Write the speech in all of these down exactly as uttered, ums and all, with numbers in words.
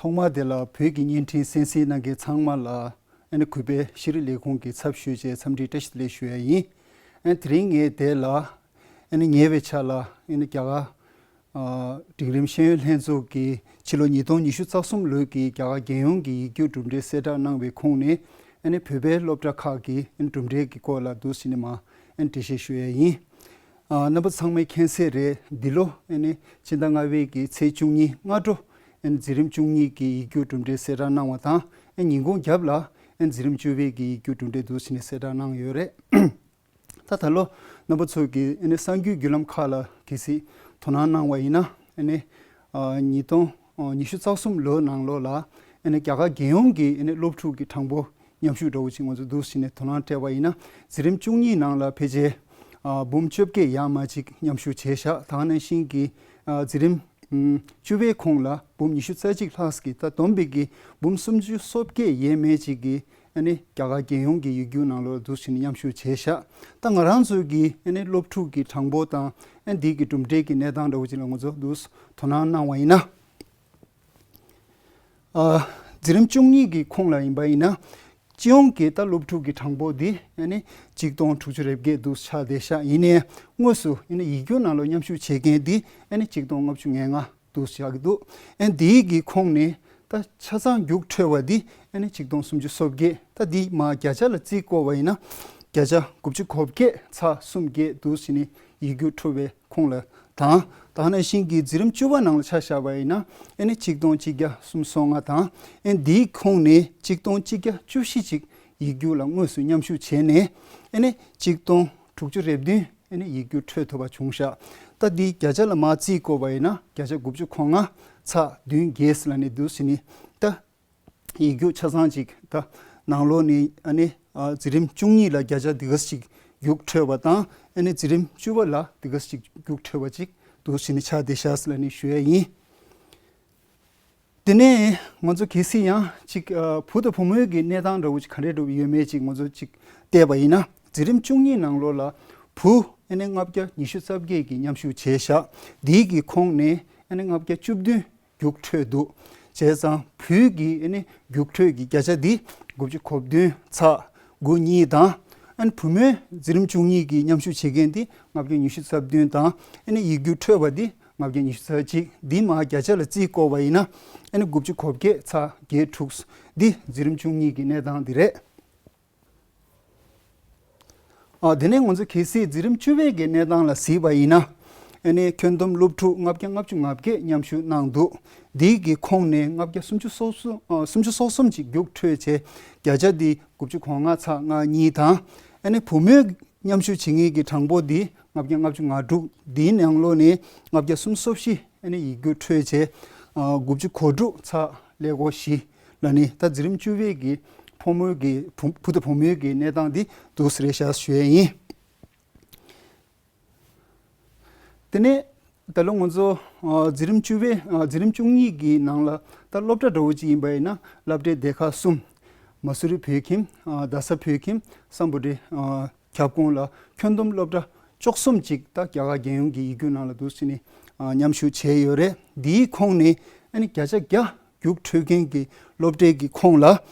ཐོག་མར་དེ་ལ་བོད་ཀྱི་བརྙན་འཕྲིན་གསན་གཟིགས་གནང་མཁན་ཚང་མ་ལ་ཨ་ནི་གུས་པས་ཤེས་རིག་ལས་ཁུངས་ཀྱི་ཚབ་ཞུས་བྱས་འཚམས་འདྲི་བཀྲ་ཤིས་བདེ་ལེགས་ཞུ་ཡ་ཡིན། ཨ་ནི་དེ་རིང་ངས་དེ་ལ་ཨ་ནི་ཉེ་བའི་ཆར་ལ་ཨ་ནི་རྒྱ་གར་ཨ་འབྲིང་རིམ་ཤེས་ཡོན་ལྷན་ཚོགས་ཀྱིས་ཕྱི་ལོ་ཉིས་སྟོང་ཉི་ཤུ་རྩ་གསུམ་ལོའི་གི་རྒྱ་གར་རྒྱལ་ཡོངས་ཀྱི་ཡིག་རྒྱུགས་གྲུབ་འབྲས་གསལ་བསྒྲགས་གནང་བའི་ཁོངས་ནས་ཨ་ནི་བོད་པའི་སློབ་གྲྭ་ཁག་གི་ཨ་ནི་གྲུབ་འབྲས་ཀྱི་སྐོར་ལ་འདུག་སེ་ནས་མར་ཨ་ནི་འགྲེལ་བཤད་ཞུ་ཡ་ཡིན། ཨ་རྣམ་པ་ཚང་མས་མཁྱེན་གསལ་རེད། འདི་ལོ་ཨ་ནི་ཕྱི་ཟླ་ལྔ་པའི་གི་ཚེས་བཅུ་གཉིས་སྔ་དྲོ་ཨ་ནི་འཛིན་རིམ་བཅུ་གཉིས་ཀྱི་ཡིག་རྒྱུགས་གྲུབ་འབྲས་གསལ་བསྒྲགས་གནང་བ་དང་། ཨ་ཉིན་གུང་རྒྱབ་ལ་ཨ་འཛིན་རིམ་བཅུ་པའི་གི་ཡིག་རྒྱུགས་གྲུབ་འབྲས་འདུག་སེ་ནས་གསལ་བསྒྲགས་གནང་ཡོད་རེད། ད་ད་ལོ་རྣམ་པ་ཚོ་གི་ཨ་ནི་གསར་འགྱུར་བརྒྱུད་ལམ་ཁག་ལ་གལ་སྲིད་དོ་སྣང་གནང་བ་ཡིན་ན། ཨ་ནི་ཨ་ཉིས་སྟོང་ཉི་ཤུ་རྩ་གསུམ་ལོའི་ནང་ལོགས་ལ་ཨ་ནི་རྒྱ་གར་རྒྱལ་ཡོངས་ཀྱི་ཨ་ནི་སློབ་ཕྲུག་གི་གྲངས་འབོར་མཉམ་ཞུགས་འདྲ་བོ་ཅིག་ང་ཚོ་འདུག་སེ་ནས་དོ་སྣང་སྤྲད་པ་ཡིན་ན། འཛིན་རིམ་བཅུ་གཉིས་ནང་ལ་ཕལ་ཆེར་ཨ་འབུམ་བཅོ་བརྒྱད་ཡར་མར་ཅིག་མཉམ་ཞུགས་བྱས་ཤག་ད་ག་ནང་བཞིན་གྱི་ཨ་འཛིན་རིམ་ཨམ་བཅུ་པའི་ཁོངས་ལ་འབུམ་ཉི་ཤུ་རྩ་གཅིག་ལྷག་གི། ད་བསྡོམས་པའི་གི་འབུམ་སུམ་ཅུ་སོ་བརྒྱད་ཡས་མས་ཅིག་གི་ཨ་ནི་རྒྱ་གར་རྒྱལ་ཡོངས་ཀྱི་ཡིག་རྒྱུགས་ནང་ལོགས་འདུག་སེ་ནས་མཉམ་ཞུགས་བྱས་ཤག་ད་ང་རང་ཚོའི་གི་ཨ་ནི་སློབ་ཕྲུག་གི་གྲངས་འབོར་དང་ཨ་འདི་གི་གྲུབ་འབྲས་ཀྱི་གནས་སྟངས་འདྲ་བོ་ཅིག་ལ་ང་ཚོ་འདུག་དོ་སྣང་གནང་བ་ཡིན་ན། ཨ་འཛིན་རིམ་བཅུ་གཉིས་ཀྱི་ཁོངས་ལ་ཡིན་པ་ཡིན་ན། སྤྱི་ཡོངས་ཀྱི་ད་སློབ་ཕྲུག་གི་གྲངས་འབོར་འདི་ཨ་ནི་ཆིག་སྟོང་དྲུག་ཅུ་རེ་བརྒྱད་འདུག་ཆགས་བསྡད་ཤག་ཡིན་ནའི་དངོས་སུ་ཨ་ནི་ཡིག་རྒྱུགས་ནང་ལོགས་མཉམ་ཞུགས་བྱེད་མཁན་འདི་ཨ་ནི་ཆིག་སྟོང་ལྔ་བཅུ་ང་ལྔ་འདུག་ཆགས་ཀྱི་འདུག་ཨ་ནི་འདིའི་གི་ཁོངས་ནས་ད་ཆ་ཚང་རྒྱུགས་འཕྲོད་པ་འདི་ཨ་ནི་ཆིག་སྟོང་སུམ་ཅུ་སོ་བརྒྱད། ད་འདི་མར་བརྒྱ་ཆ་ལ་རྩིས་བཀོད་པ་ཡིན་ན་བརྒྱ་ཆ་དགུ་བཅུ་གོ་བརྒྱད་ཚེག་གསུམ་བརྒྱད་འདུག་སེ་ནས་ཡིག་རྒྱུགས་འཕྲོད་པའི་ཁོངས་ལ་དང་། ད་ག་ནང་བཞིན་གྱི་འཛིན་རིམ་བཅུ་པ་ནང་ལ་ཆ་བཞག་པ་ཡིན་ན་ཨ་ནི་ཆིག་སྟོང་གཅིག་བརྒྱ་སུམ་ཅུ་སོ་ལྔ་དང་། ཨ་ནི་འདིའི་ཁོངས་ནས་ཆིག་སྟོང་གཅིག་བརྒྱ་བཅུ་བཞི་ཅིག་ཡིག་རྒྱུགས་ལ་དངོས་སུ་མཉམ་ཞུགས་བྱས་ནས་ཨ་ནི་ཆིག་སྟོང་དྲུག་ཅུ་རེ་བདུན་ཨ་ནི་ཡིག་རྒྱུགས་འཕྲོད་ཐུབ་པ་བྱུང་ཤག་ད་འདི་བརྒྱ་ཆ་ལ་མར་རྩིས་བཀོད་པ་ཡིན་ན་བརྒྱ་ཆ་དགུ་བཅུ་གོ་ལྔ་ཚེག་བདུན་བརྒྱད་ལ་ནི་འདུག་སེ་ནི་ད། ཡིག་རྒྱུགས་ཆ་ཚང་ཅིག་ད་ནང་ལོགས་ནས་ཨ་ནི་ཨ་འཛིན་རིམ་བཅུ་གཉིས་ལ་བརྒྱ་ཆ་འདི་ག་ཅིག་རྒྱུགས་འཕྲོད་པ་དང་། ཨ་ནི་འཛིན་རིམ་བཅུ་པ་ལ་འདི་ག་ཅིག་རྒྱུགས་འཕྲོད་པ་ཅིག་འདུག་སེ་ནི་ཆགས་བསྡད་ཤག་ལ་ནི་ཞུ་ཡ་ཡིན། དེ་ནས་ང་ཚོ་གལ་སྲིད་ཡང་ཅིག་ཨ་བུ་དང་བུ་མོའི་གི་གནས་སྟངས་འདྲ་བོ་ཅིག་ག་འདྲས་འདྲ་བོ་ཡོད་མེད་ཅིག་ང་ཚོ་ཅིག་བལྟས་པ་ཡིན་ན། འཛིན་རིམ་བཅུ་གཉིས་ནང་ལོགས་ལ་བུ་ཨ་ནི་ལྔ་བརྒྱ་ཉི་ཤུ་རྩ་བརྒྱད་ཀྱིས་མཉམ་ཞུགས་བྱས་ཤག་འདིའི་གི་ཁོངས་ནས་ཨ་ནི་ལྔ་བརྒྱ་བཅུ་བདུན་རྒྱུགས་འཕྲོད་འདུག་བྱས་ཙང་བུའི་གི་ཨ་ནི་རྒྱུགས་འཕྲོད་ཀྱི་བརྒྱ་ཆ་འདི་དགུ་བཅུ་གོ་བདུན་ཚེག་དགུ་གཉིས་དང་། ཨ་ནི་བུ་མོའི་འཛིན་རིམ་བཅུ་གཉིས་ཀྱི་མཉམ་ཞུགས་བྱེད་མཁན་འདི་ལྔ་བརྒྱ་ཉི་ཤུ་རྩ་བདུན་དང་། ཨ་ནི་ཡིག་རྒྱུགས་འཕྲོད་པ་འདི་ལྔ་བརྒྱ་ཉི་ཤུ་རྩ་གཅིག་འདི་མར་བརྒྱ་ཆ་ལ་རྩིས་བཀོད་པ་ཡིན་ན་ཨ་ནི་དགུ་བཅུ་གོ་བརྒྱད་ཚེག་བརྒྱད་དྲུག་འདི་འཛིན་རིམ་བཅུ་གཉིས་ཀྱི་གནས་སྟངས་འདི་རེད། ཨ་དེ་ནས་ང་ཚོ་གལ་སྲིད་འཛིན་རིམ་བཅུ་པའི་གི་གནས་སྟངས་ལ་གཟིགས་པ་ཡིན་ན། ཨ་ནི་ཁྱོན་བསྡོམས་སློབ་ཕྲུག་ལྔ་བརྒྱ་ལྔ་བཅུ་ང་བརྒྱད་མཉམ་ཞུགས་གནང་འདུག་འདིའི་གི་ཁོངས་ནས་ལྔ་བརྒྱ་སུམ་ཅུ་སོ་གསུམ་ཨ་སུམ་ཅུ་སོ་གསུམ་ཅིག་རྒྱུགས་འཕྲོད་བྱས་བརྒྱ་ཆ་འདི་དགུ་བཅུ་གོ་ལྔ་ཚེག་ལྔ་གཉིས་དང་། ཨ་ནི་བུ་མོའི་མཉམ་ཞུགས་བྱེད་མཁན་གྱི་གྲངས་འབོར་འདི་ལྔ་བརྒྱ་ལྔ་བཅུ་ང་དྲུག་འདིའི་ནང་ལོགས་ནས་ལྔ་བརྒྱ་སུམ་ཅུ་སོ་བཞི་ཨ་ནི་ཡིག་རྒྱུགས་འཕྲོད་བྱས་ཨ་དགུ་བཅུ་གོ་དྲུག་ཚེག་ཀླད་ཀོར་བཞི་ལ་ནི་ད་འཛིན་རིམ་བཅུ་པའི་གི་ཕོ་མོའི་གི་བུ་བུ་དང་བུ་མོའི་གི་གནས་སྟངས་འདི་འདུག་སེ་རེད་ཤག་ཞུ་ཡས་ཡིན། དེ་ནས་ད་ལོ་ང་ཚོ་ཨ་འཛིན་རིམ་བཅུ་པའི་ཨ་འཛིན་རིམ་བཅུ་གཉིས་ཀྱི་ནང་ལ་ད་སློབ་གྲྭ་འདྲ་བོ་ཅིག་ཡིན་པ་ཡིན་ན་སློབ་གྲྭའི་སྡེ་ཁག་གསུམ། མ་སུ་རི་བོད་ཁྱིམ། ཨ་རྡ་ས་བོད་ཁྱིམ། སམ་བྷོ་ཊའི་ཨ་ཁྱབ་ཁོངས་ལ་ཁྱོན་བསྡོམས་སློབ་གྲྭ་བཅུ་གསུམ་ཅིག་ད་རྒྱ་གར་རྒྱལ་ཡོངས་ཀྱི་ཡིག་རྒྱུགས་ནང་ལ་འདུག་སེ་ནས་ཨ་མཉམ་ཞུགས་བྱས་ཡོད་རེད། འདིའི་ཁོངས་ནས་ཨ་ནི་བརྒྱ་ཆ་བརྒྱ་རྒྱུགས་འཕྲོད་མཁན་གྱི་སློབ་གྲྭའི་གི་ཁོངས་ལ་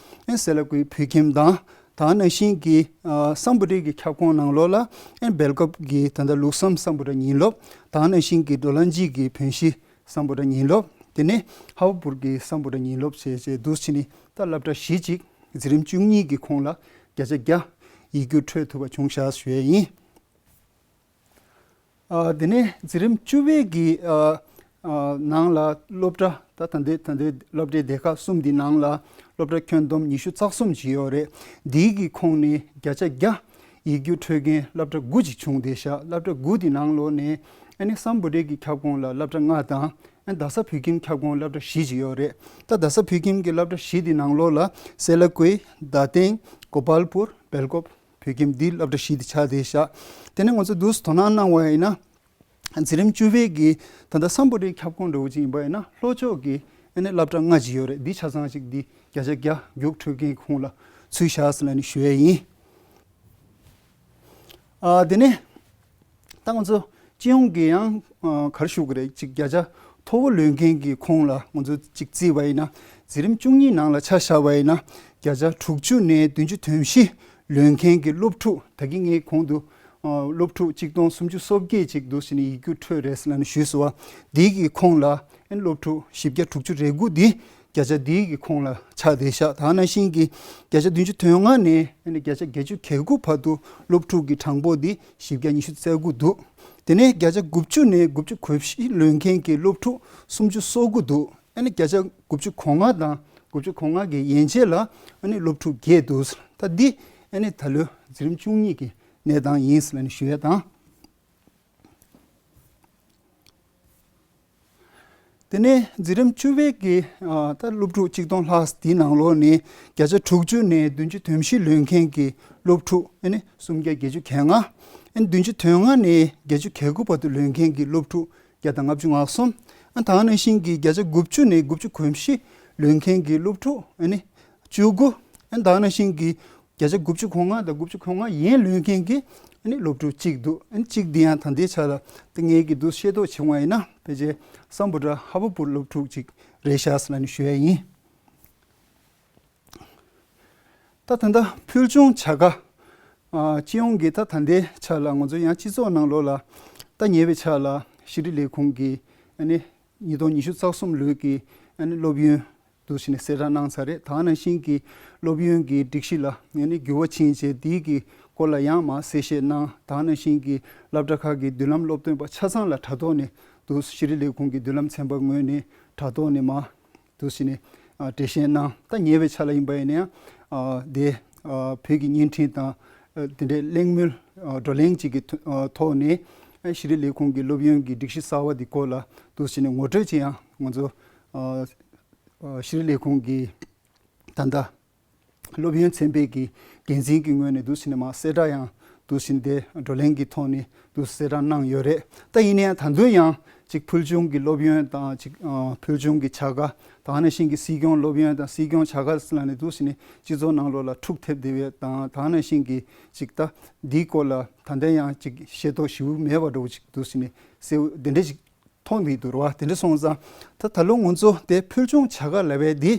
ཨ་སེ་ལ་ཀུའི་བོད་ཁྱིམ་དང་། ད་ག་ནང་བཞིན་གྱི་ཨ་སམ་བྷོ་ཊའི་གི་ཁྱབ་ཁོངས་ནང་ལོགས་ལ་ཨ་སྦེལ་ཀོབ་ཀྱི་ད་ལྟ་ལུགས་བསམ་སམ་བྷོ་ཊ་ཉིན་སློབ། ད་ག་ནང་བཞིན་གྱི་ཌོ་ལན་ཇི་གི་བོན་གཞིས་སམ་བྷོ་ཊ་ཉིན་སློབ། དེ་ནས་ཧ་བ་པུར་གྱི་སམ་བྷོ་ཊ་ཉིན་སློབ་བྱས་བྱས་འདུག་སེ་ནས་ད་སློབ་གྲྭ་བཞི་ཅིག་འཛིན་རིམ་བཅུ་གཉིས་ཀྱི་ཁོངས་ལ་བརྒྱ་ཆ་བརྒྱ་ཡིག་རྒྱུགས་འཕྲོད་ཐུབ་པ་བྱུང་ཤག་ཞུ་ཡས་ཡིན། ཨ་དེ་ནས་འཛིན་རིམ་བཅུ་པའི་གི་ཨ་ཨ་ནང་ལ་སློབ་གྲྭ་ད་ད་ལྟའི་ད་ལྟའི་སློབ་གྲྭའི་སྡེ་ཁག་གསུམ་འདི་ནང་ལ་སློབ་གྲྭ་ཁྱོན་བསྡོམས་ཉི་ཤུ་རྩ་གསུམ་ཅིག་ཡོད་རེད། འདིའི་གི་ཁོངས་ནས་བརྒྱ་ཆ་བརྒྱ་ཡིག་རྒྱུགས་འཕྲོད་མཁན་སློབ་གྲྭ་དགུ་ཅིག་བྱུང་བསྡད་ཤག་སློབ་གྲྭ་དགུ་འདི་ནང་ལོགས་ནས་ཨ་ནི་སམ་བྷོ་ཊའི་གི་ཁྱབ་ཁོངས་ལ་སློབ་གྲྭ་ལྔ་དང་། ཨ་རྡ་ས་བོད་ཁྱིམ་ཁྱབ་ཁོངས་སློབ་གྲྭ་བཞི་ཅིག་ཡོད་རེད། ད་རྡ་ས་བོད་ཁྱིམ་གྱི་སློབ་གྲྭ་བཞི་འདི་ནང་ལོགས་ལ་སེ་ལ་ཀུའི། རྡ་སྟེང་། གོ་པལ་པུར། སྦེལ་ཀོབ། བོད་ཁྱིམ་འདི་སློབ་གྲྭ་བཞི་འདི་ཆགས་བསྡད་ཤག་དེ་ནས་ང་ཚོ་འདུག་སེ་དོ་སྣང་གནང་བ་ཡིན་ན། འཛིན་རིམ་བཅུ་པའི་གི་ད་ལྟ་སམ་བྷོ་ཊའི་ཁྱབ་ཁོངས་འདྲ་བོ་ཅིག་ཡིན་པ་ཡིན་ན་ལྷོ་ཕྱོགས་ཀྱི་ཨ་ནི་སློབ་གྲྭ་ལྔ་ཅིག་ཡོད་རེད། འདི་ཆ་ཚང་ཅིག་འདི་བརྒྱ་ཆ་བརྒྱ་རྒྱུགས་འཕྲོད་མཁན་ཁོངས་ལ་ཚུད་ཤག་ཟེར་ལབ་ནས་ཞུ་ཡས་ཡིན། ཨ་དེ་ནས་ད་ང་ཚོ་སྤྱི་ཡོངས་ཀྱི་ཡང་ཨ་ག་རེ་ཞུ་དགོས་རེད། ཅིག་བརྒྱ་ཆ་ མཐོ་བོ་ལོན་མཁན་གྱི་ཁོངས་ལ་ང་ཚོ་གཅིག་བརྩིས་པ་ཡིན་ན། འཛིན་རིམ་བཅུ་གཉིས་ནང་ལ་ཆ་བཞག་པ་ཡིན་ན། བརྒྱ་ཆ་དྲུག་ཅུ་ནས་བདུན་ཅུ་དོན་བཞི་ལོན་མཁན་གྱི་སློབ་ཕྲུག་ད་གིན་ངས་གོང་དུ་ཨ་སློབ་ཕྲུག་གཅིག་སྟོང་སུམ་ཅུ་སོ་བརྒྱད་ཅིག་འདུག་ཟེར་ནས་ཡིག་རྒྱུགས་འཕྲོད་རེད་ཟེར་ལབ་ནས་ཞུས་སོང་བ། འདི་གི་ཁོངས་ལ་ཨ་ནི་སློབ་ཕྲུག་བཞི་བརྒྱ་དྲུག་ཅུ་རེ་དགུ་འདི་བརྒྱ་ཆ་འདི་གི་ཁོངས་ལ་ཆགས་བསྡད་ཤག་དེ་ནང་བཞིན་གྱི་བརྒྱ་ཆ་བདུན་ཅུ་དོན་ལྔ་ནས་ཨ་ནི་བརྒྱ་ཆ་བརྒྱད་ཅུ་གྱ་དགུ་བར་དུ་སློབ་ཕྲུག་གི་གྲངས་འབོར་འདི་བཞི་བརྒྱ་ཉི་ཤུ་རྩ་དགུ་འདུག་དེ་ནས་བརྒྱ་ཆ་དགུ་བཅུ་ནས་དགུ་བཅུ་གོ་བཞི་ལོན་མཁན་གྱི་སློབ་ཕྲུག་སུམ་ཅུ་སོ་དགུ་འདུག་ཨ་ནི་བརྒྱ་ཆ་དགུ་བཅུ་གོ་ལྔ་དང་དགུ་བཅུ་གོ་ལྔ་གི་ཡན་ཆད་ལ་ཨ་ནི་སློབ་ཕྲུག་བརྒྱད་འདུག་ད་འདི་ཨ་ནི་ད་ལོའི་འཛིན་རིམ་བཅུ་གཉིས་ཀྱི་གནས་སྟངས་ཡིན་ཟེར་ནས་ཞུ་ཡ་དང་། དེ་ནས་འཛིན་རིམ་བཅུ་པའི་གི་ཨ་ད་སློབ་ཕྲུག་གཅིག་སྟོང་ལྷག་དེའི་ནང་ལོགས་ནས་བརྒྱ་ཆ་དྲུག་ཅུ་ནས་བདུན་ཅུ་དོན་བཞི་ལོན་མཁན་གྱི་སློབ་ཕྲུག་ཨ་ནི་སུམ་བརྒྱ་བརྒྱད་ཅུ་གྱ་ལྔ། ཨ་ནི་བདུན་ཅུ་དོན་ལྔ་ནས་བརྒྱད་ཅུ་གྱ་དགུ་བར་དུ་ལོན་མཁན་གྱི་སློབ་ཕྲུག་བརྒྱ་དང་ལྔ་བཅུ་ང་གསུམ། ཨ་ནི་ད་ག་ནང་བཞིན་གྱི་བརྒྱ་ཆ་དགུ་བཅུ་ནས་དགུ་བཅུ་གོ་བཞི་ལོན་མཁན་གྱི་སློབ་ཕྲུག་ཨ་ནི་བཅུ་དགུ། ཨ་ནི་ད་ག་ནང་བཞིན་གྱི་བརྒྱ་ཆ་དགུ་བཅུ་གོ་ལྔ་དང་དགུ་བཅུ་གོ་ལྔ་ཡན་ལོན་མཁན་གྱི་ཨ་ནི་སློབ་ཕྲུག་གཅིག་འདུག་ཨ་ནི་གཅིག་འདི་ཡང་ད་ལྟའི་ཆ་ལ་ད་ངེད་ཀྱིས་འདུག་ཤེས་རྟོགས་བྱུང་བ་ཡིན་ན། ཕལ་ཆེར་སམ་བྷོ་ཊ་ཧ་བ་པུར་སློབ་ཕྲུག་ཅིག་རེད་ཤག་ཟེར་ལབ་ནས་ཞུ་ཡ་ཡིན། ད་ད་ལྟ་ཕུལ་བྱུང་བྱ་དགའ། ཨ་སྤྱི་ཡོངས་ཀྱི་ད་ད་ལྟའི་ཆ་ལ་ང་ཚོ་ཡང་སྤྱི་ཚོགས་ནང་ལོགས་ལ་ད་ཉེ་བའི་ཆ་ལ་ཤེས་རིག་ལས་ཁུངས་ཀྱིས་ཨ་ནི་ཉིས་སྟོང་ཉི་ཤུ་རྩ་གསུམ་ལོའི་གི་ཨ་ནི་སློབ་ཡོན་འདུག་ཟེར་ནས་གསལ་བསྒྲགས་གནང་ཚར་རེད། ད་ག་ནང་བཞིན་གྱི་སློབ་ཡོན་གྱི་སྒྲིག་གཞི་ལ་ཨ་ནི་འགྱུར་བ་ཕྱིན་བྱས་དེའི་གི་སྐོར་ལ་ཡང་མར་གསལ་བཤད་གནང་། ད་ག་ནང་བཞིན་གྱི་སློབ་གྲྭ་ཁག་གི་མདུན་ལམ་སློབ་སྟོན་པ་ཆ་ཚང་ལ་དྲ་ཐོག་ནས་འདུག་ཤེས་རིག་ལས་ཁུངས་ཀྱི་མདུན་ལམ་ཚན་པ་ངོས་ནས་དྲ་ཐོག་ནས་མར་འདུག་ཟེར་ནས་ཨ་འགྲེལ་བཤད་གནང་། ད་ཉེ་བའི་ཆ་ལ་ཡིན་པ་ཡིན་ན་ཡང་ཨ་དེ་ཨ་བོད་ཀྱི་བརྙན་འཕྲིན་དང་ཨ་དེ་འདྲའི་གླེང་མོལ་ཨ་བགྲོ་གླེང་ཅིག་གི་ཐོ་ཨ་ཐོག་ནས་ཨ་ཤེས་རིག་ལས་ཁུངས་ཀྱི་སློབ་ཡོན་གྱི་སྒྲིག་གཞི་གསར་བ་འདི་སྐོར་ལ་འདུག་ཟེར་ནས་ངོ་སྤྲོད་ཅིག་ཡང་ང་ཚོ་ཨ་ཨ་ཤེས་རིག་ལས་ཁུངས་ཀྱི་ད་ལྟ་སློབ་ཡོན་ཚན་པའི་གི་འགན་འཛིན་གྱི་ངོས་ནས་འདུག་ཟེར་ནས་མར་གསལ་བསྒྲགས་ཡང་འདུག་ཟེར་ནས་དེ་བགྲོ་གླེང་གི་ཐོག་ནས་འདུག་གསལ་བསྒྲགས་གནང་ཡོད་རེད། ད་ཡིན་ན་ཡང་ད་དུང་ཡང་ཅིག་ཕུལ་བྱུང་གི་སློབ་ཡོན་དང་ཅིག་ཨ་ཕུལ་བྱུང་གི་བྱ་དགའ། ད་ག་ནང་བཞིན་གྱི་སྲིད་སྐྱོང་སློབ་ཡོན་དང་སྲིད་སྐྱོང་བྱ་དགའ་ཟེར་ལབ་ནས་འདུག་ཟེར་ནས་སྤྱི་ཚོགས་ནང་ལོགས་ལ་འཁྲུག་ཐེབས་བསྡད་པའི་དང་། ད་ག་ནང་བཞིན་གྱི་ཅིག་ད་འདིའི་སྐོར་ལ་ད་ལྟ་ཡང་ཅིག་ཤེས་རྟོགས་ཞིབ་མེད་པ་འདྲ་བོ་ཅིག་འདུག་ཟེར་ནས་གསལ་བོ་འདི་འདྲ་ཅིག་མཐོང་གི་འདུག་རེད་བ། དེ་འདྲ་སོང་ཙང་ད་ད་ལོ་ང་ཚོ་དེ་ཕུལ་བྱུང་བྱ་དགའ་ལབ་པའི་འདི་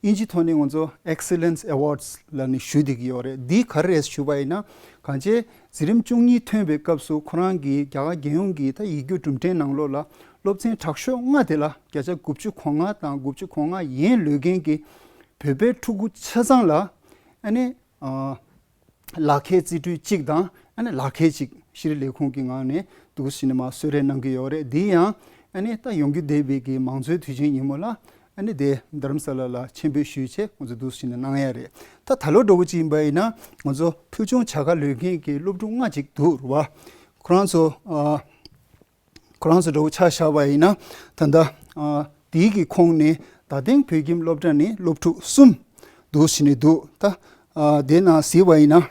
ཨིན་ཇི་ཐོག་ནས་ང་ཚོ་Excellence Awards་ལབ་ནས་ཞུ་བསྡད་ཀྱི་ཡོད་རེད། འདི་ག་རེ་རེད་ཞུ་བ་ཡིན་ན། གང་ཅི་འཛིན་རིམ་བཅུ་གཉིས་ཐོན་པའི་སྐབས་སུ་ཁོ་རང་གིས་རྒྱ་གར་རྒྱལ་ཡོངས་ཀྱི་ད་ཡིག་རྒྱུགས་གྲུབ་འབྲས་ནང་ལོགས་ལ་སློབ་ཚན་དྲག་ཤོས་ལྔ་དེ་ལ་བརྒྱ་ཆ་དགུ་བཅུ་གོ་ལྔ་དང་དགུ་བཅུ་གོ་ལྔ་ཡན་ལོན་མཁན་གྱི་བོད་པའི་ཕྲུ་གུ་ཆ་ཚང་ལ་ཨ་ནི་ཨ་ལག་ཁྱེར་རྩིས་སྤྲོད་གཅིག་དང་ཨ་ནི་ལག་ཁྱེར་གཅིག་ཤེས་རིག་ལས་ཁུངས་ཀྱི་ངང་ནས་འདུག་ཟེར་ནས་མར་གསོལ་རས་གནང་གི་ཡོད་རེད། འདི་ཡང་ཨ་ནི་ད་ཡོང་རྒྱུ་བསྡད་པའི་གི་མང་གཙོའི་དུས་ཆེན་ཉིན་མོ་ལ་ཨ་ནི་དེ་རྡ་རམ་ས་ལ་ལ་ཆེན་པོས་ཞུས་བྱས་ང་ཚོ་འདུག་ཟེར་ནས་གནང་ཡ་རེད། ད་ད་ལོ་འདྲ་བོ་ཅིག་ཡིན་པ་ཡིན་ན་ང་ཚོ་ཕུལ་བྱུང་བྱ་དགའ་ལོན་མཁན་གྱི་སློབ་ཕྲུག་ལྔ་ཅིག་འདུག་རེད་བ། ཁོ་རང་ཚོ་ཨ། ཁོ་རང་ཚོ་འདྲ་བོ་ཆ་བཞག་པ་ཡིན་ན། ད་ལྟ་ཨ་དེའི་གི་ཁོངས་ནས་རྡ་སྟེང་བོད་ཁྱིམ་སློབ་གྲྭ་ནས་སློབ་ཕྲུག་གསུམ་འདུག་ཟེར་ནས་འདུག་ད་ཨ་དེ་ནང་གཟིགས་པ་ཡིན་ན་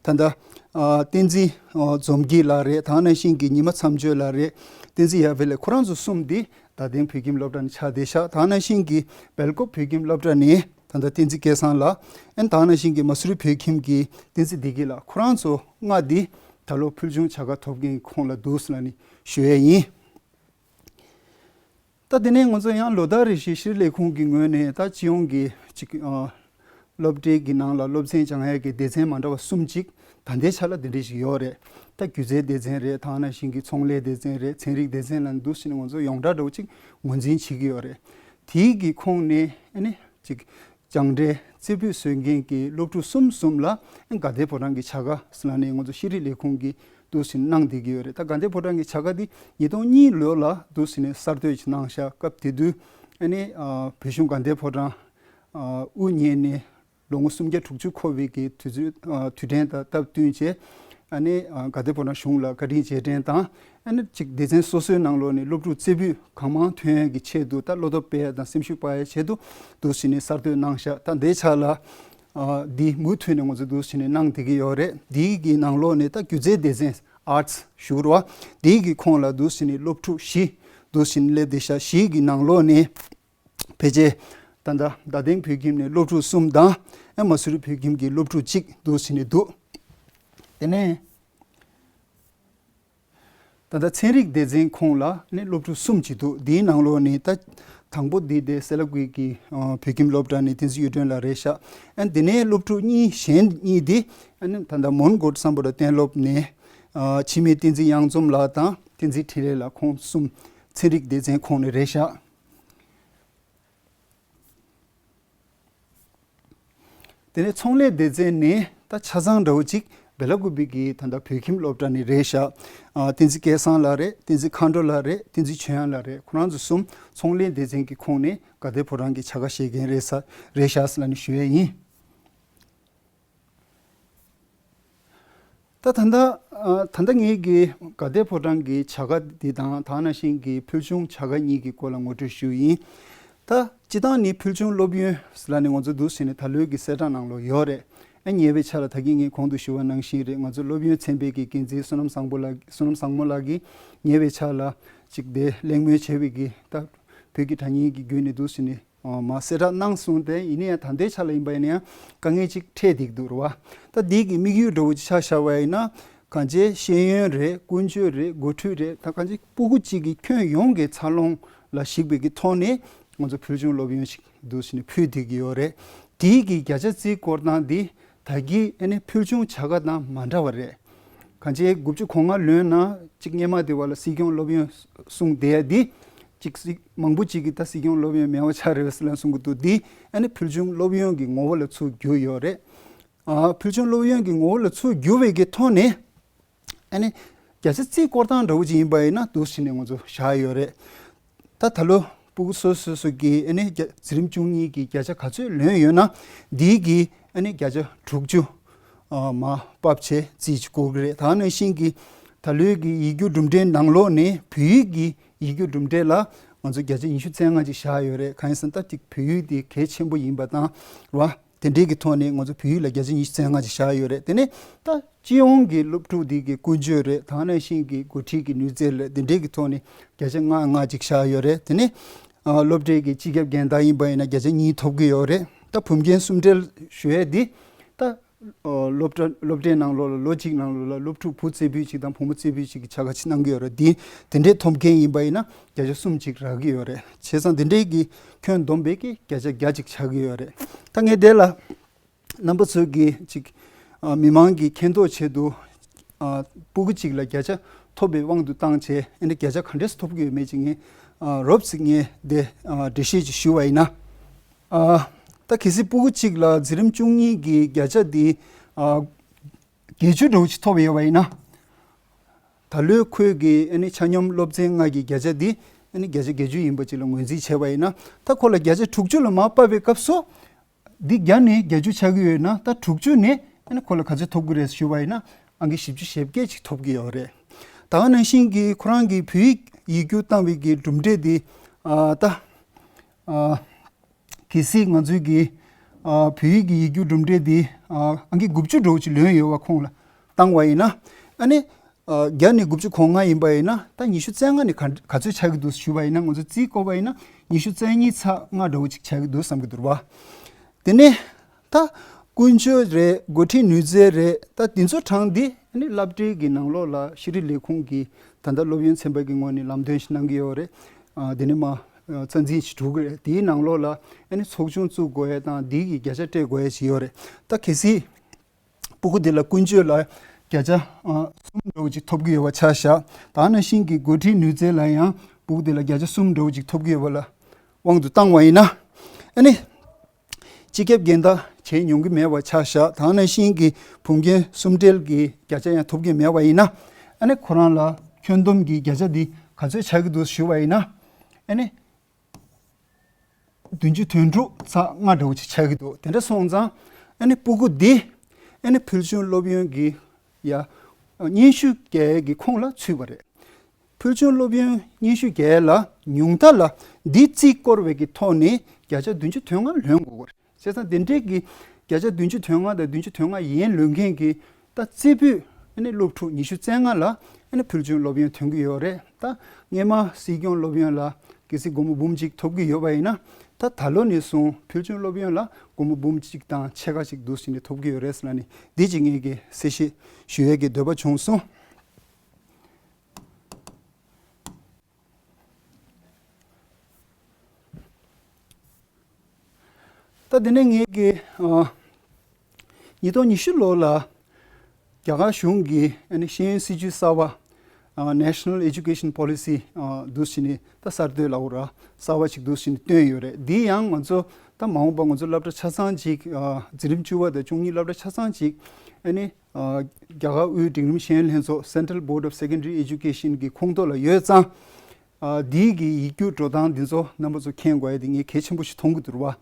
ད་ལྟ་ཨ་བསྟན་འཛིན་ཨ་འཛོམས་སྐྱིད་ལགས་རེད། ད་ག་ནང་བཞིན་གྱི་ཉི་མ་མཚམས་གཅོད་ལགས་རེད། བསྟན་འཛིན་ཡ་ཝེ་ལགས། ཁོ་རང་ཚོ་གསུམ་འདི་རྡ་སྟེང་བོད་ཁྱིམ་སློབ་གྲྭ་ནས་ཆགས་བསྡད་ཤག་ད་ག་ནང་བཞིན་གྱི་སྦེལ་ཀོབ་བོད་ཁྱིམ་སློབ་གྲྭ་ནས་ད་ལྟ་བསྟན་འཛིན་སྐལ་བཟང་ལགས། ཨན་ད་ག་ནང་བཞིན་གྱི་མ་སུ་རི་བོད་ཁྱིམ་གྱི་བསྟན་འཛིན་བདེ་སྐྱིད་ལགས། ཁོ་རང་ཚོ་ལྔ་འདི་ད་ལོ་ཕུལ་བྱུང་བྱ་དགའ་ཐོབ་མཁན་ཁོངས་ལ་འདུག་ཟེར་ལབ་ནས་ཞུ་ཡས་ཡིན། ད་དེ་ནས་ང་ཚོ་ཡང་ལོ་ལྟར་རེ་བཞིན་ཤེས་རིག་ལས་ཁུངས་ཀྱི་ངོས་ནས་ད་སྤྱི་ཡོངས་ཀྱི་ཅིག་ཨ་སློབ་གྲྭའི་གི་ནང་ལ་སློབ་ཚན་སྦྱང་ཡས་ཀྱི་སྡེ་ཚན་མ་འདྲ་བ་གསུམ་ཅིག་ད་ལྟའི་ཆ་ལ་དེ་འདྲ་ཞིག་ཡོད་རེད། ད་སྒྱུ་རྩལ་སྡེ་ཚན་རེད། ད་ག་ནང་བཞིན་གྱི་ཚོང་ལས་སྡེ་ཚན་རེད། ཚན་རིག་སྡེ་ཚན་ལ་འདུག་ཟེར་ནས་ང་ཚོ་ཡོངས་གྲགས་འདྲ་བོ་ཅིག་ངོས་འཛིན་བྱེད་ཀྱི་ཡོད་རེད། དེའི་གི་ཁོངས་ནས་ཨ་ནི་ཅིག་སྦྱངས་འབྲས་རྩེ་ཕུད་བཟོ་མཁན་གྱི་སློབ་ཕྲུག་གསུམ་གསུམ་ལ་དགའ་ལྡན་ཕོ་བྲང་གི་བྱ་དགའ་ཟེར་ལབ་ནས་ང་ཚོ་ཤེས་རིག་ལས་ཁུངས་ཀྱིས་འདུག་ཟེར་གནང་བསྡད་ཀྱི་ཡོད་རེད། ད་དགའ་ལྡན་ཕོ་བྲང་གི་བྱ་དགའ་འདི་ཉིས་སྟོང་གཉིས་ལོ་ལ་འདུག་ཟེར་ནས་གསར་གཏོད་ཅིག་གནང་ཤག་སྐབས་དེ་དུས་ཨ་ནི་ཨ་བོད་གཞུང་དགའ་ལྡན་ཕོ་བྲང་ཨ་དབུ་བརྙེས་ནས་ལོ་ངོ་སུམ་བརྒྱ་དྲུག་ཅུ་འཁོར་བའི་གི་དུས་ཚོད་ཨ་དུས་དྲན་དང་སྟབས་བསྟུན་བྱས་ཨ་ནི་ཨ་དགའ་ལྡན་ཕོ་བྲང་གཞུང་ལ་བཀའ་དྲིན་རྗེས་དྲན་དང་། ཨ་ནི་གཅིག་སྡེ་ཚན་སོ་སོའི་ནང་ལོགས་ནས་སློབ་ཕྲུག་རྩེ་ཕུད་གང་མང་ཐོན་ཡས་ཀྱི་ཆེད་དུ་ད་བློ་སྟོབས་སྤེལ་ཡས་དང་སེམས་ཤུགས་སྤར་ཡས་ཆེད་དུ་འདུག་ཟེར་ནས་གསར་གཏོད་གནང་ཤག་ད་འདིའི་ཆ་ལ་ཨ་འདི་མུ་མཐུད་ནས་ང་ཚོ་འདུག་ཟེར་ནས་གནང་བསྡད་ཀྱི་ཡོད་རེད། འདིའི་གི་ནང་ལོགས་ནས་ད་སྒྱུ་རྩལ་སྡེ་ཚན་Arts་ཞུ་རུ་བ་འདིའི་གི་ཁོངས་ལ་འདུག་ཟེར་ནས་སློབ་ཕྲུག་བཞི་འདུག་ཟེར་ནས་སླེབས་བསྡད་ཤག་བཞི་གི་ནང་ལོགས་ནས་ཕལ་ཆེར་ད་ལྟ་རྡ་སྟེང་བོད་ཁྱིམ་ནས་སློབ་ཕྲུག་གསུམ་དང་ཨ་མ་སུ་རི་བོད་ཁྱིམ་གྱི་སློབ་ཕྲུག་གཅིག་འདུག་ཟེར་ནས་འདུག་དེ་ནས། ད་ལྟ་ཚན་རིག་སྡེ་ཚན་ཁོངས་ལ་ནི་སློབ་ཕྲུག་གསུམ་ཅིག་འདུག་འདིའི་ནང་ལོགས་ནས་ད་དང་པོ་འདི་དེ་སེ་ལ་ཀུའི་གི་ཨ་བོད་ཁྱིམ་སློབ་གྲྭ་ནས་བསྟན་འཛིན་གཡུ་སྒྲོན་ལགས་རེད་ཤག་ཨ་དེ་ནས་སློབ་ཕྲུག་གཉིས་གཞན་གཉིས་འདི་ཨ་ནི་ད་ལྟ་མོན་གྷོ་བསམ་ཕོ་བྲང་གཏན་སློབ་ནས་ཨ་འཆི་མེད་བསྟན་འཛིན་གཡང་འཛོམས་ལགས་དང་བསྟན་འཛིན་འཕྲིན་ལས་ལགས་ཁོང་གསུམ་ཚན་རིག་སྡེ་ཚན་ཁོངས་ནས་རེད་ཤག་དེ་ནས་ཚོང་ལས་སྡེ་ཚན་ནས་ད་ཆ་ཚང་འདྲ་བོ་ཅིག་སྦེ་ལ་ཀུ་པི་གི་ད་ལྟ་བོད་ཁྱིམ་སློབ་གྲྭ་ནས་རེད་ཤག་ཨ་བསྟན་འཛིན་སྐལ་བཟང་ལགས་རེད། བསྟན་འཛིན་མཁའ་འགྲོ་ལགས་རེད། བསྟན་འཛིན་ཆོས་དབྱངས་ལགས་རེད། ཁོ་རང་ཚོ་གསུམ་ཚོང་ལས་སྡེ་ཚན་གྱི་ཁོངས་ནས་དགའ་ལྡན་ཕོ་བྲང་གི་བྱ་དགའ་བཞེས་མཁན་རེད་ས་རེད་ཤག་ཟེར་ལབ་ནས་ཞུ་ཡས་ཡིན། ད་ད་ལྟ་ཨ་ད་ལྟ་ངེད་ཀྱི་དགའ་ལྡན་ཕོ་བྲང་གི་བྱ་དགའ་འདི་དང་དེ་ནང་བཞིན་གྱི་ཕུལ་བྱུང་བྱ་དགའ་གཉིས་ཀྱི་སྐོར་ལ་ངོ་སྤྲོད་ཞུ་ཡིན། ད་སྤྱིར་བཏང་ནི་ཕུལ་བྱུང་སློབ་ཡོན་ཟེར་ལབ་ནས་ང་ཚོ་འདུག་ཟེར་ནས་ད་ལོའི་གི་གསལ་བསྒྲགས་ནང་ལོགས་ཡོད་རེད། ཨ་ཉེ་བའི་ཆར་ལ་ད་གིན་ངས་གོང་དུ་ཞུ་བ་ནང་བཞིན་རེད། ང་ཚོ་སློབ་ཡོན་ཚན་པའི་གི་འགན་འཛིན་བསོད་ནམས་བཟང་པོ་ལགས་བསོད་ནམས་བཟང་མོ་ལགས་ཀྱིས་ཉེ་བའི་ཆར་ལ་ཅིག་དེ་གླེང་མོལ་བྱས་པའི་གི་ད་བོད་ཀྱི་དྲ་བརྙན་གྱི་བརྒྱུད་ནས་འདུག་ཟེར་ནས་ཨ་མ་གསལ་བསྒྲགས་གནང་སོང་། དེ་ཡིན་ན་ཡང་ད་ལྟའི་ཆ་ལ་ཡིན་པ་ཡིན་ན་ཡང་དཀའ་ངལ་ཅིག་འཕྲད་བསྡད་ཀྱི་འདུག་རེད་བ། ད་འདི་གི་དམིགས་ཡུལ་འདྲ་བོ་ཅིག་ཆ་བཞག་པ་ཡིན་ན་གང་ཅིའི་ཤེས་ཡོན་རེད། ཀུན་སྤྱོད་རེད། འགོ་ཁྲིད་རེད། ད་གང་ཅི་སྤུ་གུ་གཅིག་གི་ཁྱོན་ཡོངས་ཀྱི་འཚར་ལོངས་ལ་གཞིགས་པའི་གི་ཐོག་ནས་ང་ཚོ་ཕུལ་བྱུང་སློབ་ཡོན་ཞིག་འདུག་ཟེར་ནས་ཕུལ་བསྡད་ཀྱི་ཡོད་རེད། དེའི་གི་བརྒྱ་ཆ་རྩིས་སྐོར་སྟངས་འདི་ད་གིན་ཨ་ནི་ཕུལ་བྱུང་བྱ་དགའ་དང་མ་འདྲ་བ་རེད། གང་ཅི་དགུ་བཅུ་གོ་ལྔ་ལོན་ན་གཅིག་སྔོན་མ་དེ་བ་ལ་སྲིད་སྐྱོང་སློབ་ཡོན་གསུངས་བསྡད་ཡ་འདི་གཅིག་སྲིད་མང་པོ་གཅིག་གིས་ད་སྲིད་སྐྱོང་སློབ་ཡོན་མེད་པ་ཆགས་རེད་བ་ཟེར་ལབ་གསུང་གི་འདུག་འདི་ཨ་ནི་ཕུལ་བྱུང་སློབ་ཡོན་གྱི་ངོ་བོ་ལ་ཚུར་བསྒྱུར་ཡོད་རེད། ཨ་ཕུལ་བྱུང་སློབ་ཡོན་གྱི་ངོ་བོ་ལ་ཚུར་བསྒྱུར་བའི་གི་ཐོག་ནས་ཨ་ནི་བརྒྱ་ཆ་རྩིས་སྐོར་སྟངས་འདྲ་བོ་ཅིག་ཡིན་པ་ཡིན་ན་འདུག་ཟེར་ནས་ང་ཚོ་བཞག་ཡོད་རེད། ད་ད་ལོ་སྤུ་གུ་སོ་སོ་སོ་གི་ཨ་ནི་བརྒྱ་འཛིན་རིམ་བཅུ་གཉིས་ཀྱི་བརྒྱ་ཆ་ག་ཚོད་ལོན་ཡོད་ན་འདིའི་གི་ཨ་ནི་བརྒྱ་ཆ་དྲུག་ཅུ་ཨ་མར་ཕབ་བྱས་རྩིས་ཅིག་བཀོད་ཀྱི་རེད། ད་ནང་བཞིན་གྱི་ད་ལོའི་གི་ཡིག་རྒྱུགས་གྲུབ་འབྲས་ནང་ལོགས་ནས་བོད་ཡིག་གི་ཡིག་རྒྱུགས་གྲུབ་འབྲས་ལ་ང་ཚོ་བརྒྱ་ཆ་ཉི་ཤུ་རྩ་ལྔ་ཅིག་བཞག་ཡོད་རེད། གང་ཡིན་ཟེར་ན་ད་ཅིག་བོད་ཡིག་དེ་གལ་ཆེན་པོ་ཡིན་པ་དང་རེད་བ། དེ་འདྲའི་གི་ཐོག་ནས་ང་ཚོ་བོད་ཡིག་ལ་བརྒྱ་ཆ་ཉི་ཤུ་རྩ་ལྔ་ཅིག་བཞག་ཡོད་རེད། དེ་ནས་ད་སྤྱི་ཡོངས་ཀྱི་སློབ་ཕྲུག་འདི་གི་ཀུན་སྤྱོད་རེད། ད་ནང་བཞིན་གྱི་འགོ་ཁྲིད་ཀྱི་ནུས་རྩལ་རེད། དེ་འདྲའི་གི་ཐོག་ནས་བརྒྱ་ཆ་ལྔ་ལྔ་ཅིག་བཞག་ཡོད་རེད། དེ་ནས་ཨ་སློབ་གྲྭའི་གི་སྤྱི་ཁྱབ་འགན་བདག་ཡིན་པ་ཡིན་ན་བརྒྱ་ཆ་གཉིས་ཐོབ་ཀྱི་ཡོད་རེད། ད་བུ་འགན་གསུམ་སྦྲེལ་ཞུ་ཡས་འདི་ད་ཨ་སློབ་གྲྭ་སློབ་གྲྭའི་ནང་ལོགས་ལ་ལོ་གཅིག་ནང་ལོགས་ལ་སློབ་ཕྲུག་བུ་རྩེ་ཕུད་གཅིག་དང་བུ་མོ་རྩེ་ཕུད་གཅིག་གི་བྱ་དགའ་ཅིག་གནང་གི་ཡོད་རེད། འདི་དེ་འདྲའི་ཐོབ་མཁན་ཡིན་པ་ཡིན་ན་བརྒྱ་ཆ་གསུམ་ཅིག་རག་གི་ཡོད་རེད། བྱས་ཙང་དེ་འདྲའི་གི་ཁྱོན་བསྡོམས་པའི་གི་བརྒྱ་ཆ་བརྒྱ་ཅིག་ཆགས་ཀྱི་ཡོད་རེད། ད་ངས་དེ་ལ་རྣམ་པ་ཚོས་གི་ཅིག་ཨ་མི་མང་གི་མཁྱེན་རྟོགས་ཆེད་དུ་ཨ་སྤུ་གུ་གཅིག་ལ་བརྒྱ་ཆ་ཐོབ་པའི་དབང་དུ་བཏང་བྱས་ཨ་ནི་བརྒྱ་ཆ་ག་འདྲས་སུ་ཐོབ་ཀྱི་ཡོད་མེད་ཅིག་ངས་ཨ་རོབ་ཙམ་ངས་དེ་ཨ་འགྲེལ་བཤད་ཅིག་ཞུ་བ་ཡིན་ན། ཨ་ད་གལ་སྲིད་སྤུ་གུ་གཅིག་ལ་འཛིན་རིམ་བཅུ་གཉིས་ཀྱི་བརྒྱ་ཆ་འདི་ཨ་བརྒྱད་ཅུ་འདྲ་བོ་ཅིག་ཐོབ་ཡོད་པ་ཡིན་ན། ད་ལོའི་ཁོས་ཀྱི་ཨ་ནི་ཆ་སྙོམས་སློབ་ཚན་ལྔ་གི་བརྒྱ་ཆ་འདི་ཨ་ནི་བརྒྱ་ཆ་བརྒྱད་ཅུ་ཡིན་པ་ཅིག་ལ་ངོས་འཛིན་བྱས་པ་ཡིན་ན། ད་ཁོ་ལ་བརྒྱ་ཆ་དྲུག་ཅུ་ལ་མར་ཕབ་པའི་སྐབས་སུ་འདི་བརྒྱ་ནས་བརྒྱད་ཅུ་ཆགས་ཀྱི་ཡོད་ན་ད་དྲུག་ཅུ་ནས་ཨ་ནི་ཁོ་ལ་ག་ཚོད་ཐོབ་ཀྱི་རེད་ཞུ་བ་ཡིན་ན་ཨང་ཀི་བཞི་བཅུ་ཞེ་བརྒྱད་ཅིག་ཐོབ་ཀྱི་ཡོད་རེད། ད་ག་ནང་བཞིན་གྱི་ཁོ་རང་གི་བོད་ཡིག་ཡིག་རྒྱུགས་བཏང་བའི་གི་གྲུབ་འབྲས་འདི་ཨ་ད་ཨ། གལ་སྲིད་ང་ཚོའི་གི་ཨ་བོད་ཡིག་གི་ཡིག་རྒྱུགས་གྲུབ་འབྲས་འདི་ཨ་ཨང་ཀི་དགུ་བཅུ་འདྲ་བོ་ཅིག་ལོན་ཡོད་པ་ཁོང་ལ་བཏང་བ་ཡིན་ན། ཨ་ནི་ཨ་བརྒྱ་ནས་དགུ་བཅུ་གོ་ལྔ་ཡིན་པ་ཡིན་ན་ད་ཉི་ཤུ་རྩ་ལྔ་ནས་ག་ག་ཚོད་ཆགས་ཀྱི་འདུག་ཞུ་བ་ཡིན་ན། ང་ཚོ་རྩིས་བཀོད་པ་ཡིན་ན་ཉི་ཤུ་རྩ་གཉིས་ཚེག་ལྔ་འདྲ་བོ་ཅིག་ཆགས་ཀྱི་འདུག་བསམ་གྱི་འདུག་བ། དེ་ནས་ད་ཀུན་སྤྱོད་རེད། འགོ་ཁྲིད་ནུས་རྩལ་རེད། ད་དེ་ཚོ་གྲངས་འདི་ཨ་ནི་སློབ་གྲྭའི་གི་ནང་ལོགས་ལ་ཤེས་རིག་ལས་ཁུངས་ཀྱི་ད་ལྟ་སློབ་ཡོན་ཚན་པ་གི་ངོས་ནས་ལམ་སྟོན་ཞིག་གནང་གི་ཡོད་རེད། ཨ་དེ་ནས་མ་རྩ་འཛིན་ཞིག་གྲུབ་ཀྱི་རེད། དེའི་ནང་ལོགས་ལ་ཨ་ནི་ཚོགས་ཆུང་བཙུགས་དགོས་ཡས་དང་དེའི་གི་བརྒྱ་ཆ་སྤྲད་དགོས་ཡས་ཞིག་ཡོད་རེད། ད་གལ་སྲིད་སྤུ་གུ་དེ་ལ་ཀུན་སྤྱོད་ལ་བརྒྱ་ཆ་ཨ་གསུམ་འདྲ་བོ་ཅིག་ཐོབ་ཀྱི་ཡོད་པ་ཆ་བཞག་ད་ག་ནང་བཞིན་གྱི་འགོ་ཁྲིད་ནུས་རྩལ་ལ་ཡང་སྤུ་གུ་དེ་ལ་བརྒྱ་ཆ་གསུམ་འདྲ་བོ་ཅིག་ཐོབ་ཀྱི་ཡོད་པ་ལ་དབང་དུ་བཏང་བ་ཡིན་ན། ཨ་ནི་སྤྱི་ཁྱབ་འགན་བདག་བྱས་མྱོང་གི་མེད་པ་ཆ་བཞག་ད་ག་ནང་བཞིན་གྱི་བུ་འགན་གསུམ་སྦྲེལ་གྱི་བརྒྱ་ཆ་ཡང་ཐོབ་ཀྱི་མེད་པ་ཡིན་ན། ཨ་ནི་ཁོ་རང་ལ་ཁྱོན་བསྡོམས་ཀྱི་བརྒྱ་ཆ་འདི་ག་ཚོད་ཆགས་ཀྱི་འདུག་ཞུ་བ་ཡིན་ན། ཨ་ནི་བདུན་ཅུ་དོན་དྲུག་ཚེག་ལྔ་འདྲ་བོ་ཅིག་ཆགས་ཀྱི་འདུག་དེ་འདྲ་སོང་ཙང་ཨ་ནི་སྤུ་གུ་འདི་ཨ་ནི་ཕུལ་བྱུང་སློབ་ཡོན་གྱི་ཡ་སྙན་ཞུ་རྒྱག་ཡས་ཀྱི་ཁོངས་ལ་ཚུད་པ་རེད། ཕུལ་བྱུང་སློབ་ཡོན་སྙན་ཞུ་རྒྱག་ཡས་ལ་ཉུང་མཐའ་ལ་འདི་རྩིས་བསྐོར་བའི་གི་ཐོག་ནས་བརྒྱ་ཆ་བདུན་ཅུ་དོན་ལྔ་ལོན་དགོས་ཀྱི་རེད། བྱས་ཙང་དེ་འདྲའི་གི་བརྒྱ་ཆ་བདུན་ཅུ་དོན་ལྔ་དང་བདུན་ཅུ་དོན་ལྔ་ཡན་ལོན་མཁན་གྱི་ད་རྩེ་ཕུད་ཨ་ནི་སློབ་ཕྲུག་ཉི་ཤུ་རྩ་ལྔ་ལ་ཨ་ནི་ཕུལ་བྱུང་སློབ་ཡོན་ཐོན་གྱི་ཡོད་རེད། ད་སྔས་མ་སྲིད་སྐྱོང་སློབ་ཡོན་ལ་གལ་སྲིད་སྒོར་མོ་འབུམ་གཅིག་ཐོབ་ཀྱི་ཡོད་པ་ཡིན་ན་ད་ད་ལོ་ནས་བཟུང་ཕུལ་བྱུང་སློབ་ཡོན་ལ་སྒོར་མོ་འབུམ་གཅིག་དང་ཕྱེད་ཀ་ཞིག་འདུག་ཟེར་ནས་ཐོབ་ཀྱི་ཡོད་རེད་ཟེར་ལབ་ནས་འདི་གཅིག་ངས་ཀྱི་གསལ་བཤད་ཞུ་ཡས་ཀྱི་འདོད་པ་བྱུང་སོང་། ད་དེ་ནས་ངས་ཀྱི་ཨ། ཉིས་སྟོང་ཉི་ཤུ་ལོ་ལ་རྒྱ་གར་གཞུང་གིས་ཨ་ནི་ཤེས་ཡོན་སྲིད་ཇུས་གསར་བ་ཨ། National Education Policy ཨ། འདུག་བྱས་ནས་ད་གསར་གཏོད་ལབ་དགོས་རེད། གསར་བ་ཅིག་འདུག་བྱས་ནས་བཏོན་ཡོད་རེད། འདི་ཡང་ང་ཚོ་ད་མ་འོངས་པ་ང་ཚོ་སློབ་གྲྭ་ཆ་ཚང་ཅིག་ཨ། འཛིན་རིམ་བཅུ་པ་དང་བཅུ་གཉིས་སློབ་གྲྭ་ཆ་ཚང་ཅིག་ཨ་ནི་ཨ། རྒྱ་གར་དབུས་འབྲིང་རིམ་ཤེས་ཡོན་ལྷན་ཚོགས་Central Board of Secondary Education གི་ཁོངས་གཏོགས་ལ་ཡོད་ཙང་། ཨ། འདི་གི་ཡིག་རྒྱུགས་འགྲོ་སྟངས་འདི་ཚོ་རྣམ་པ་ཚོ་མཁྱེན་དགོས་ཡ་དེ་ངས་གལ་ཆེན་པོ་ཞིག་མཐོང་གི་འདུག་རེད་བ།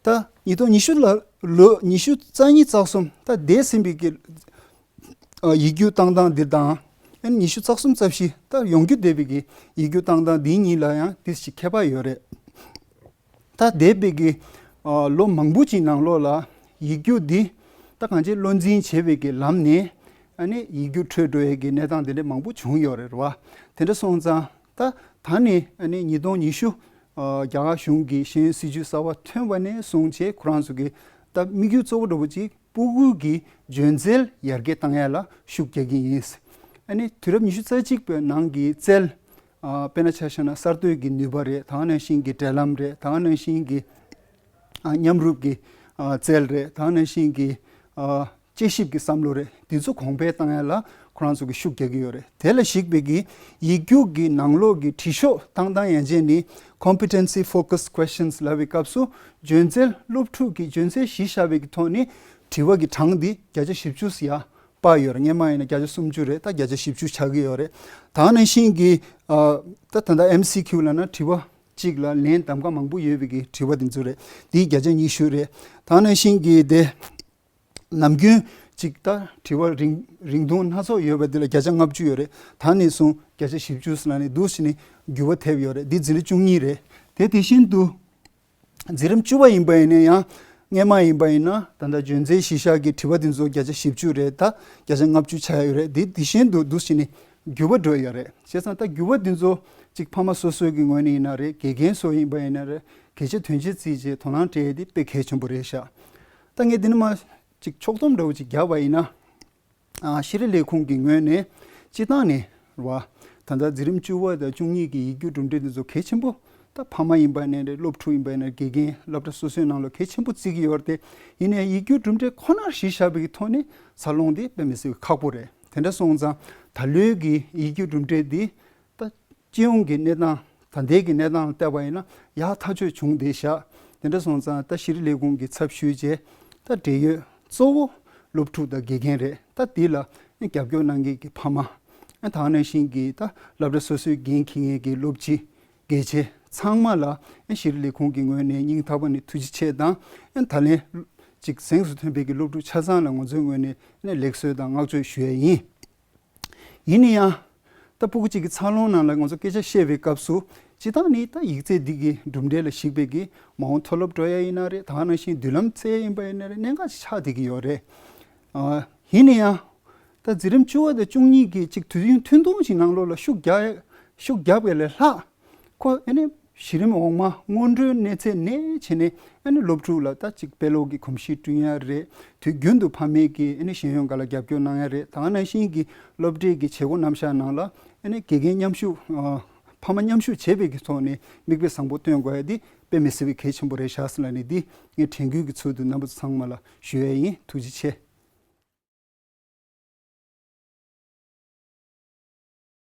ད་ཉིས་སྟོང་ཉི་ཤུ་ལ་ལོ་ཉི་ཤུ་རྩ་གཉིས་རྩ་གསུམ་ད་འདས་ཟིན་པའི་གི་ཨ། ཡིག་རྒྱུགས་བཏང་སྟངས་འདི་དང་ཨ་ནི་ཉི་ཤུ་རྩ་གསུམ་རྩ་བཞི་ད་ཡོང་རྒྱུ་བསྡད་པའི་གི་ཡིག་རྒྱུགས་བཏང་སྟངས་འདི་གཉིས་ལ་ཡང་ཏོག་ཙམ་ཁྱད་པར་ཡོད་རེད། ད་འདས་པའི་གི་ཨ། ལོ་མང་པོ་ཅིག་ནང་ལོགས་ལ་ཡིག་རྒྱུགས་འདི་ད་གང་ཅི་བློ་འཛིན་བྱེད་པའི་གི་ལམ་ནས་ཨ་ནི་ཡིག་རྒྱུགས་འཕྲོས་འགྲོ་ཡས་ཀྱི་གནས་སྟངས་དེ་འདྲ་མང་པོ་བྱུང་ཡོད་རེད་བ། དེ་འདྲ་སོང་ཙང་ད་ད་ནི་ཨ་ནི་ཉིས་སྟོང་ཉི་ཤུ་ཨ། རྒྱ་གར་གཞུང་གི་ཤེས་ཡོན་སྲིད་ཇུས་གསར་བ་ཐོན་པ་ནས་བཟུང་བྱས་ཁོ་རང་ཚོ་གི་ད་དམིགས་ཡུལ་གཙོ་བོ་འདྲ་པོ་ཅིག་སྤུ་གུ་གི་འཇོན་ཚད་ཡར་རྒྱས་བཏང་ཡ་ལ་ཤུགས་རྒྱག་གི་ཡིན། ཨ་ནི་དུས་རབས་ཉི་ཤུ་རྩ་གཅིག་པའི་ནང་གི་རྩལ། ཨ། དཔེར་ན་ཆ་བཞག་ན་གསར་གཏོད་ཀྱི་ནུས་པ་རེད། ད་ག་ནང་བཞིན་གྱི་འབྲེལ་ལམ་རེད། ད་ག་ནང་བཞིན་གྱི་ཨ། མཉམ་རུབ་ཀྱི་ཨ། རྩལ་རེད། ད་ག་ནང་བཞིན་གྱི་ཨ། དཔྱད་ཞིབ་ཀྱི་བསམ་བློ་རེད། འདི་ཚོ་གོང་འཕེལ་བཏང་ཡ་ལ་ཁོ་རང་ཚོ་གི་ཤུགས་རྒྱག་གི་ཡོད་རེད། དེ་ལ་གཞིགས་པའི་གི་ཡིག་རྒྱུགས་ཀྱི་ནང་ལོགས་ཀྱི་དྲི་ཤོག་བཏང་སྟངས་ཡན་ཆད་ནི་competency focused questions ལབ་པའི་སྐབས་སུ་འཇོན་ཚད་སློབ་ཕྲུག་གི་འཇོན་ཚད་གཞི་བཞག་པའི་གི་ཐོག་ནས་དྲི་བ་གི་གྲངས་འདི་བརྒྱ་ཆ་བཞི་བཅུ་ཙམ་ཡར་སྤར་ཡོད་རེད། སྔོན་མ་ཡིན་ན་བརྒྱ་ཆ་སུམ་ཅུ་རེད། ད་བརྒྱ་ཆ་བཞི་བཅུ་ཆགས་ཀྱི་ཡོད་རེད། ད་ག་ནང་བཞིན་གྱི་ཨ། ད་ད་ལྟ་M C Q ལབ་ན་དྲི་བ་གཅིག་ལ་ལན་གདམ་ཀ་མང་པོ་ཡོད་པའི་གི་དྲི་བ་འདི་ཚོ་རེད། འདི་བརྒྱ་ཆ་ཉི་ཤུ་རེད། ད་ག་ནང་བཞིན་གྱི་དེ་ནམ་རྒྱུན་ཅིག་ད་དྲི་བ་རིང་རིང་ཐུང་སྣ་ཚོགས་ཡོད་པ་འདི་ལ་བརྒྱ་ཆ་ལྔ་བཅུ་ཡོད་རེད། ད་ནས་བཟུང་བརྒྱ་ཆ་བཞི་བཅུ་ལ་ནས་འདུག་བྱས་ནས་འགྱུར་བ་ཐེབས་ཡོད་རེད། འདི་འཛིན་རིམ་བཅུ་གཉིས་རེད། དེ་དེ་བཞིན་དུ་འཛིན་རིམ་བཅུ་པ་ཡིན་པ་ཡིན་ན་ཡང་། སྔོན་མ་ཡིན་པ་ཡིན་ན་ད་ལྟ་འཇོན་ཚད་གཞི་བཞག་གི་དྲི་བ་འདི་ཚོ་བརྒྱ་ཆ་བཞི་བཅུ་རེད། ད་བརྒྱ་ཆ་ལྔ་བཅུ་ཆགས་ཡོད་རེད། འདི་དེ་བཞིན་དུ་འདུག་བྱས་ནས་འགྱུར་བ་འགྲོ་ཡོད་རེད། བྱས་ཙང་ད་འགྱུར་བ་འདི་ཚོ་གཅིག་ཕ་མ་སོ་སོའི་གི་ངོས་ནས་ཡིན་ན་རེད། དགེ་རྒན་ཚོ་ཡིན་པ་ཡིན་ན་རེད། གལ་ཆེ་དོན་ཆེ་བརྩིས་བྱས་དོ་སྣང་སྤྲད་ཡས་འདི་དཔེ་གལ་ཆེན་པོ་རེད་ཤག་ད་ངས་འདི་ནས་མར་ཅིག་ཕྱོགས་བསྡོམས་འདྲ་བོ་ཅིག་བརྒྱབ་པ་ཡིན་ན། ཨ། ཤེས་རིག་ལས་ཁུངས་ཀྱི་ངོས་ནས་སྤྱིར་བཏང་ནས་རེད་བ། ད་ལྟ་འཛིན་རིམ་བཅུ་པ་དང་བཅུ་གཉིས་ཀྱི་ཡིག་རྒྱུགས་གྲུབ་འབྲས་འདི་ཚོ་གལ་ཆེན་པོ། ད་ཕ་མ་ཡིན་པ་ནས་རེད། སློབ་ཕྲུག་ཡིན་པ་ནས་རེད། དགེ་རྒན་སློབ་གྲྭ་སོ་སོའི་ནང་ལ་གལ་ཆེན་པོ་བརྩི་གི་ཡོད་རེད་དེ། ཡིན་ནའི་ཡིག་རྒྱུགས་གྲུབ་འབྲས་ཁོ་ནར་གཞི་བཞག་པའི་ཐོག་ནས་འཚར་ལོངས་འདི་དཔེ་མི་སྲིད་པའི་ཁག་པོ་རེད། དེ་འདྲ་སོང་ཙང་ད་ལོའི་གི་ཡིག་རྒྱུགས་གྲུབ་འབྲས་འདི་ད་སྤྱི་ཡོངས་ཀྱི་གནས་སྟངས་ད་ལྟའི་གི་གནས་སྟངས་ལ་བལྟས་པ་ཡིན་ན་ཡག་ཐག་ཆོད་བྱུང་བསྡད་ཤག་དེ་འདྲ་སོང་ཙང་ད་ཤེས་རིག་ལས་ཁུངས་ཀྱི་ཚབ་ཞུས་བྱས་ད་འབྲེལ་ཡོད་གཙོ་བོ་སློབ་ཕྲུག་དང་དགེ་རྒན་རེད། ད་འདི་ལ་རྒྱབ་སྐྱོར་གནང་མཁན་གྱི་ཕ་མ། ད་ག་ནང་བཞིན་གྱི་ད་སློབ་གྲྭ་སོ་སོའི་འགན་འཁྱེར་མཁན་གྱི་སློབ་སྤྱི་དགེ་ཆེ་ཚང་མ་ལ་ཤེས་རིག་ལས་ཁུངས་ཀྱི་ངོས་ནས་སྙིང་ཐག་པ་ནས་ཐུགས་རྗེ་ཆེ་དང་། ད་ལན་ཅིག་གཟེངས་སུ་ཐོན་པའི་གི་སློབ་ཕྲུག་ཆ་ཚང་ལ་ང་ཚོའི་ངོས་ནས་ལེགས་གསོལ་དང་བསྔགས་བརྗོད་ཞུ་ཡས་ཡིན། ཡིན་ན་ཡང་། ད་སྤུ་གུ་གཅིག་གི་འཚར་ལོངས་ནང་ལ་ང་ཚོ་སྐད་ཆ་བཤད་པའི་སྐབས་སུ་སྤྱིར་བཏང་ནི་ད་ཡིག་ཚད་འདི་གི་གྲུབ་འབྲས་ལ་གཞིགས་པའི་གི་མ་འོངས་མཐོ་སློབ་འགྲོ་ཡ་ཡིན་ན་རེད། ད་ག་ནང་བཞིན་མདུན་ལམ་བཙལ་ཡ་ཡིན་པ་ཡིན་ན་རེད། གནད་འགག་ཅིག་ཆགས་བསྡད་ཀྱི་ཡོད་རེད། ཨ། ཡིན་ན་ཡང་། ད་འཛིན་རིམ་བཅུ་པ་དང་བཅུ་གཉིས་ཀྱི་གཅིག་དུས་ཡུན་ཐུང་ཐུང་ཞིག་ནང་ལོགས་ལ་ཤུགས་རྒྱག་ཤུགས་རྒྱག་པ་ལས་ལྷག་ཁོ་ཨ་ནི་གཞི་རིམ་འོག་མ་སྔོན་འགྲོའི་གནས་ཚད་ནས་བྱས་ནས་ཨ་ནི་སློབ་ཕྲུག་ལ་ད་གཅིག་དཔེ་ཀློག་གི་གོམས་གཤིས་བསྐྲུན་ཡ་རེད། དུས་རྒྱུན་དུ་ཕ་མས་ཀྱི་ཨ་ནི་ཤེས་ཡོན་སྒང་ལ་རྒྱབ་སྐྱོར་གནང་ཡ་རེད། ད་ག་ནང་བཞིན་གྱི་སློབ་གྲྭའི་གི་བྱེད་སྒོ་རྣམ་གཞག་ནང་ལ་ཨ་ནི་དགེ་རྒན་མཉམ་ཞུགས། ཨ། ཕ་མ་མཉམ་ཞུགས་བྱེད་པའི་གི་ཐོག་ནས་མིག་དཔེ་བཟང་པོ་སྟོན་དགོས་ཡ་འདི་དཔེ་མི་སྲིད་པའི་གལ་ཆེན་པོ་རེད་ཤག་ཟེར་ལབ་ནས་འདི་ངས་དྲན་སྐུལ་གྱི་ཚུལ་དུ་རྣམ་པ་ཚོ་ཚང་མ་ལ་ཞུ་ཡ་ཡིན། ཐུགས་རྗེ་ཆེ།